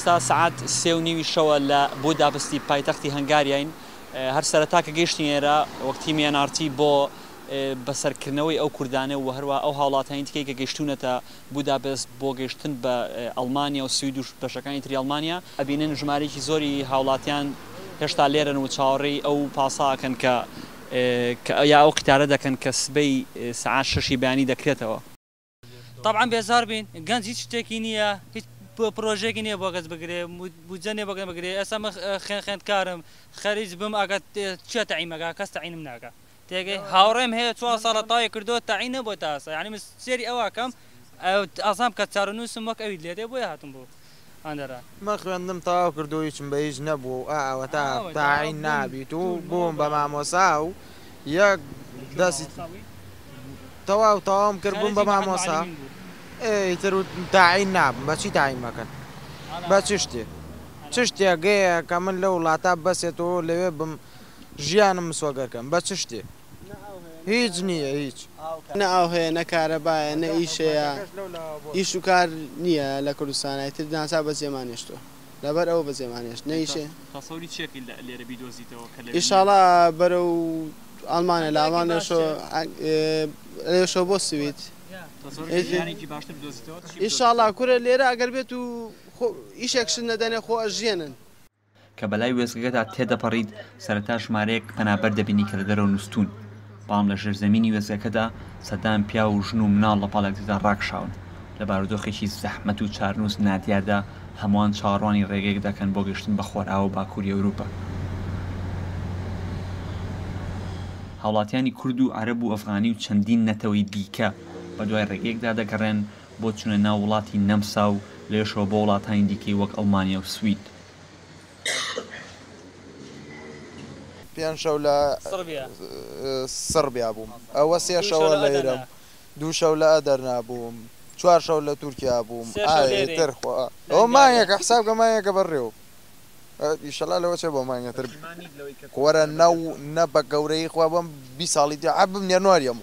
ئێستا سەعات سێ و نیوی شەوە لە بوداپستی پایتەختی هەنگاریاین. هەر سەرەتا کە گەیشتین ئێرە وەک تیمی ئێن ئاڕ تی بۆ بەسەرکردنەوەی ئەو کوردانە و هەروەها ئەو هاوڵاتیانی دیکەی کە گەیشتوونەتە بوداپست بۆ گەیشتن بە ئەڵمانیا و سوید و بەشەکانی تری ئەڵمانیا، ئەبینن ژمارەیەکی زۆری هاوڵاتیان هێشتا لێرەن و چاوەڕێی ئەو پاسە ئەکەن کە یا ئەو قیتارە دەکەن کە سبەی سەعات شەشی بەیانی دەکرێتەوە. تەبعەن بێزار بین گەنج هیچ شتێکی نییە هیچ پرۆژەیەکی نییە بۆ گەنج بگرێ بودجە نییە بۆ گەنج بگرێ ئێستا من خوێندکارم خەریج بم ئەگەر چیە تەعینمەکە کەس تەعینم ناکا تێگەی هاوڕێم هەیە چوار ساڵە تاوی کردووە تەعین نەبووە تا ئێستا یانی من سێری ئەوە ئەکەم ئەزانم کە چارەنووسم وەک ئەوی لێ دێ بۆیە هاتم بۆ هەندەران. من خوێندنم تەواو کردو هیچم بە هیچ نەبوو و ئا ئەوەتا تاعین نابیت و بووم بە مامۆسا و یەک دەستی تەواو تەواوم کرد بووم بە مامۆسا ئێ ئیتر تاعین نابم بە چی تاعین مەکەن بە چ شتێ چ شتێک هەیە کە من لەو وڵاتە بەسێتەوە لەوێ بم ژیانم مسۆگەر کەم بە چ شتێ هیچ نییە هیچ. نە ئاو هەیە نە کارەبایە نە ئیش هەیە ئیش و کار نییە لە کوردستانا ئیتر ناچار بەجێمان هێشتووە لەبەر ئەوە بەجێمان هێشت نە ئیش هەیە. تەسەوری چی ئەکەی لێرە بیدۆزیتەوە کە لەوێ نییە؟ ئیشاڵا بەرەو ئەڵمانیا لە ئەڵمانیاشەوە لەوێشەوە بۆ سوید. تەسەوری کەی ژیانێکی باشتر بدۆزیتەوە چی بدۆزیتەوە؟ ئیشاڵا کورە لێرە ئەگەر بێت و خۆ ئیشێک شت نەدەنێ خۆ ئەژیەنن. کە بەلای وێستگەکەدا تێدەپەڕیت، سەرەتا ژمارەیەک پەنابەر دەبینی کە لە دەرەوە نوستوون، بەڵام لە ژێرزەمینی وێستگەکەدا سەدان پیاو و ژن و مناڵ لە پاڵ یەکتردا ڕاکشاون، لە بارودۆخێکی زەحمەت و چارەنووس نادیاردا هەمووان چاوەڕوانی ڕێگەیەک دەکەن بۆ گەیشتن بە خۆرئاوا و باکووری ئەوروپا. هاوڵاتیانی کورد و عەرەب و ئەفغانی و چەندین نەتەوەی دیکە بەدوای ڕێگەیەکدا دەگەڕێن بۆ چوونە ناو وڵاتی نەمسا و لەوێشەوە بۆ وڵاتانی دیکەی وەک ئەڵمانیا و سوید. پێنج شەو لە سڕبیا بووم، ئەوە سێ شەوە لە ئیرەم، دوو شەو لە ئەدەرنا بووم، چوار شەو لە تورکیا بووم، ئای ئیتر خوا ئەوە مانگێکە حساب کە مانگێکە بەڕێوم ئیشەڵا لەوە چێ بۆ مانگێ تر وەرە نە نە بە گەورەیی خوا بۆم 20 ساڵی دی عەبم نیە نواریەم.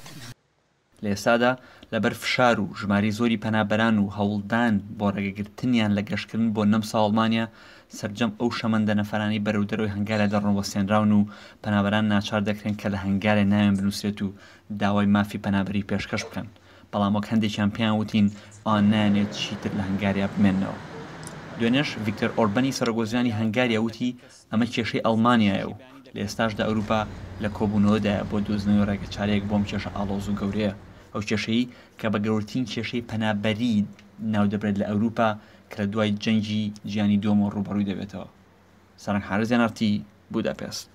لە ئێستادا لەبەر فشار و ژمارەی زۆری پەنابەران و هەوڵدان بۆ ڕێگەگرتنیان لە گەشتکردن بۆ نەمسا و ئەڵمانیا، سەرجەم ئەو شەمەندەنەفەرانەی بەرەو دەرەوەی هەنگاریا دەڕۆن وەستێنراون و پەنابەران ناچار دەکرێن کە لە هەنگاریا ناویان بنووسرێت و داوای مافی پەنابەری پێشکەش بکەن، بەڵام وەک هەندێکیان پێیان وتین ئەوان نایانەوێت چیتر لە هەنگاریا بمێننەوە. دوێنێش ڤیکتەر ئۆربەنی سەرۆکوەزیرانی هەنگاریا وتی ئەمە کێشەی ئەڵمانیایە و لە ئێستاشدا ئەوروپا لە کۆبوونەوەدایە بۆ دۆزینەوەی ڕێگەچارەیەک بۆ ئەم کێشە ئاڵۆز و گەورەیە، ئەو کێشەی کە بە گەورترین کێشەی پەنابەری ناودەبرێت لە ئەوروپا کە لە دوای جەنگی جیهانی دووەمەوە ڕووبەڕووی دەبێتەوە. سارەنگ حارس، ئێن ئاڕ تی، بوداپێست.